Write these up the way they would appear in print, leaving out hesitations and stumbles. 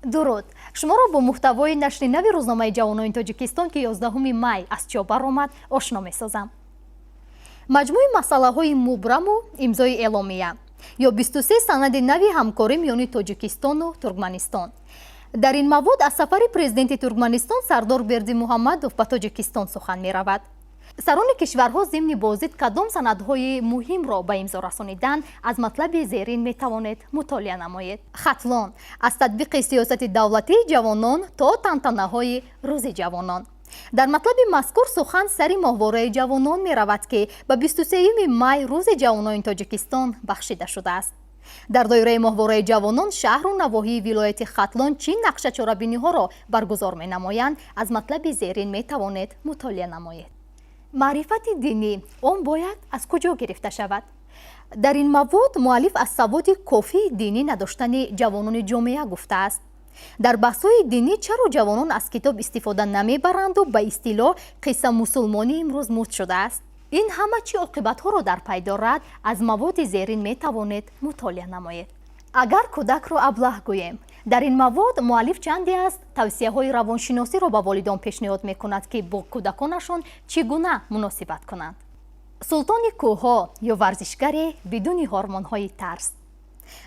Дуруд! Шуморо бо муҳтавои нашри нави рӯзномаи «Ҷавонони Тоҷикистон», ки 11 май аз чоп баромад, ошно месозам. Маҷмӯи масъалаҳои мубраму имзои эъломия ё 23 санади нави ҳамкорӣ миёни Тоҷикистону Туркманистон. Дар ин мавод аз сафари президенти Туркманистон Сардор Бердимуҳаммадов ба Тоҷикистон сухан меравад. Сарони кишварҳо зимни боздид кадом санадҳои муҳимро ба имзо расониданд, аз матлаби зерин метавонед мутолиа намоед. Хатлон аз татбиқи сиёсати давлатии ҷавонон то тантанаҳои Рӯзи ҷавонон. Дар матлаби мазкур сухан сари моҳвораи ҷавонон меравад, ки ба 23 май, Рӯзи ҷавонони Тоҷикистон, бахшида шудааст. Дар доираи моҳвораи ҷавонон шаҳру навоҳии вилояти Хатлон чӣ нақша чорабиниҳоро баргузор менамоянд, аз матлаби зерин метавонед мутолиа намоед. Маърифати динӣ, он бояд аз куҷо гирифта шавад? Дар ин мавод муаллиф аз саводи кофии динӣ надоштани ҷавонони ҷомеа гуфтааст. Дар баҳсҳои динӣ чаро ҷавонон аз китоб истифода намебаранду ба истилоҳ қисса мусулмонӣ имрӯз муд шудааст? Ин ҳама чӣ оқибатҳоро дар пай дорад, аз маводи зерин метавонед мутолиа намоед. Агар кӯдакро аблаҳ гӯем. Дар ин мавод муаллиф чанде аз тавсияҳои равоншиносиро ба волидон пешниҳод мекунад, ки бо кӯдаконашон чӣ гуна муносибат кунанд. Султони кӯҳҳо ё варзишгаре бидуни ҳормонҳои тарс.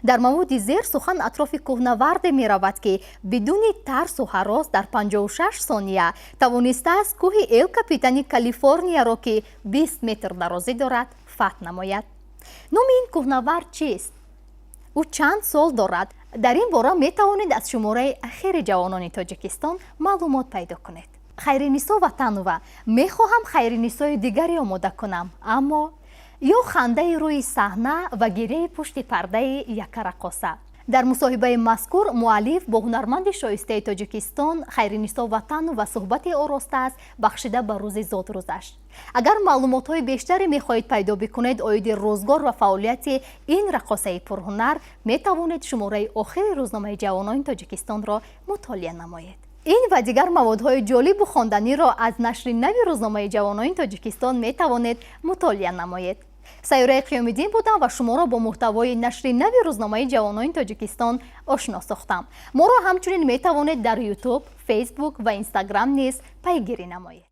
Дар маводи зер сухан атрофи кӯҳнаварде меравад, ки бидуни тарсу ҳарос дар 56 сония тавонистааст кӯҳи Эл Капитани Калифорнияро, ки 20 метр дарозӣ дорад, фатҳ намояд. Номи ин кӯҳнавард чист? Ӯ чанд сол дорад? Дар ин бора метавонед аз шумораи ахири «Ҷавонони Тоҷикистон» маълумот пайдо кунед. Хайринисо Ватанова: «Мехоҳам Хайринисои дигаре омода кунам, аммо…» Ё хандаи рӯи саҳна ва гиряи пушти пардаи яка раққоса. Дар мусоҳибаи мазкур муаллиф бо ҳунарманди шоистаи Тоҷикистон Хайринисо Ватанова суҳбате оростааст, бахшида ба рӯзи зодрӯзаш. Агар маълумотҳои бештаре мехоҳед пайдо бикунед оиди рӯзгор ва фаъолияти ин раққосаи пурҳунар, метавонед шумораи охири рӯзномаи «Ҷавонони Тоҷикистонро» мутолиа намоед. Ин ва дигар маводҳои ҷолибу хонданиро аз нашри нави рӯзномаи «Ҷавонони Тоҷикистон» метавонед мутолиа намоед. Сайёраи Қиёмиддин будам ва шуморо бо муҳтавои нашри нави рӯзномаи «Ҷавонони Тоҷикистон» ошно сохтам. Моро ҳамчунин метавонед дар Ютуб, Фейсбук ва Инстаграм низ пайгирӣ намоед.